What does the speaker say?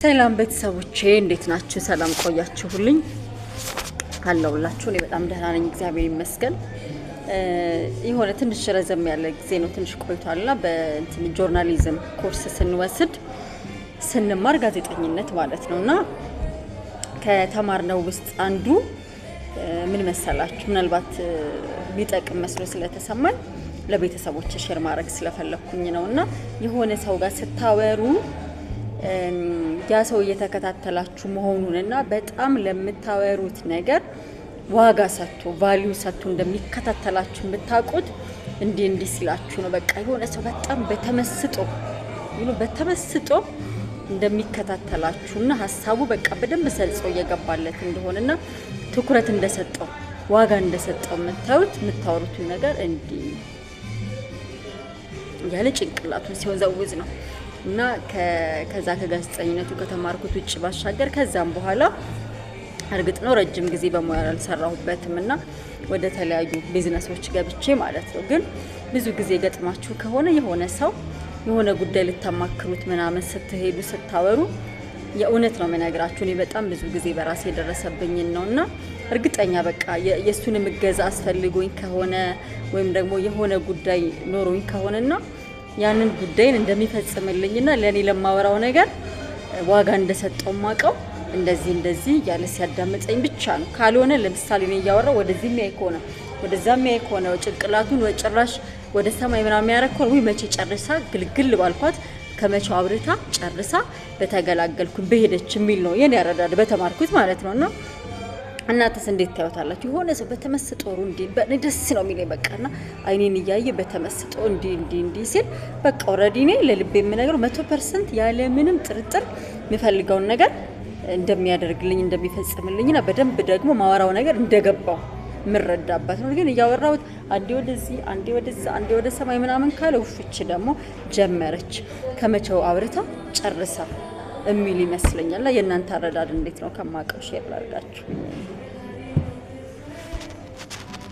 ሰላም ቤተሰቦቼ፣ እንዴት ናችሁ? ሰላም ቆያችሁልኝ? አለሁላችሁ። እኔ በጣም ደህና ነኝ፣ እግዚአብሔር ይመስገን። የሆነ ትንሽ ረዘም ያለ ጊዜ ነው፣ ትንሽ ቆይቷልና በእንትን journalism course ስንወስድ፣ ስንማር፣ ጋዜጠኝነት ማለት ነው፣ እና ከተማርነው ውስጥ አንዱ ምን መሰላችሁ? ምናልባት ቢጠቅም መስሎ ስለተሰማኝ ለቤተሰቦች share ማድረግ ስለፈለግኩኝ ነው። እና የሆነ ሰው ጋር ስታወሩ ያ ሰው እየተከታተላችሁ መሆኑን እና በጣም ለምታወሩት ነገር ዋጋ ሰጥቶ፣ value ሰጥቶ እንደሚከታተላችሁ የምታውቁት እንዲህ እንዲህ ሲላችሁ ነው። በቃ የሆነ ሰው በጣም በተመስጦ እንደሚከታተላችሁና ሀሳቡ በቃ በደንብ ሰርጾ እየገባለት እንደሆነና ትኩረት እንደሰጠው፣ ዋጋ እንደሰጠው የምታዩት የምታወሩትን ነገር እንዲህ ያለ ጭንቅላቱን ሲወዘውዝ ነው። እና ከዛ ከጋዜጠኝነቱ ከተማርኩት ውጭ ባሻገር ከዛም በኋላ እርግጥ ነው ረጅም ጊዜ በሙያ አልሰራሁበትም እና ወደ ተለያዩ ቢዝነሶች ገብቼ ማለት ነው። ግን ብዙ ጊዜ ገጥማችሁ ከሆነ የሆነ ሰው የሆነ ጉዳይ ልታማክሩት ምናምን ስትሄዱ፣ ስታወሩ፣ የእውነት ነው የምነግራችሁ። እኔ በጣም ብዙ ጊዜ በራሴ የደረሰብኝን ነው። እና እርግጠኛ በቃ የእሱንም እገዛ አስፈልጎኝ ከሆነ ወይም ደግሞ የሆነ ጉዳይ ኖሮኝ ከሆነና ያንን ጉዳይን እንደሚፈጽምልኝና ለእኔ ለማወራው ነገር ዋጋ እንደሰጠው ማቀው እንደዚህ እንደዚህ እያለ ሲያዳምጠኝ ብቻ ነው። ካልሆነ ለምሳሌ እኔ እያወራው ወደዚህ የሚያይ ከሆነ፣ ወደዛ የሚያይ ከሆነ፣ ጭንቅላቱን ጭራሽ ወደ ሰማይ ምናምን የሚያደርግ ከሆነ፣ ውይ መቼ ጨርሳ ግልግል ባልኳት፣ ከመቼው አብርታ ጨርሳ በተገላገልኩኝ፣ በሄደች የሚል ነው የኔ አረዳድ በተማርኩት ማለት ነው። እና እናንተስ እንዴት ታዩታላችሁ? የሆነ ሰው በተመስጦ እንዲህ በእኔ ደስ ነው የሚለኝ በቃ፣ እና አይኔን እያየ በተመስጦ እንዲህ እንዲህ እንዲህ ሲል በቃ already እኔ ለልቤ የምነግረው 100% ያለ ምንም ጥርጥር የምፈልገውን ነገር እንደሚያደርግልኝ፣ እንደሚፈጽምልኝና በደንብ ደግሞ ማወራው ነገር እንደገባው የምረዳበት ነው። ግን እያወራሁት አንዴ ወደዚህ፣ አንዴ ወደዛ፣ አንዴ ወደ ሰማይ ምናምን ካለ ውፍች ደግሞ ጀመረች፣ ከመቼው አብርታ ጨርሳ የሚል ይመስለኛል። የእናንተ አረዳድ እንዴት ነው? ከማውቀው share ላድርጋችሁ።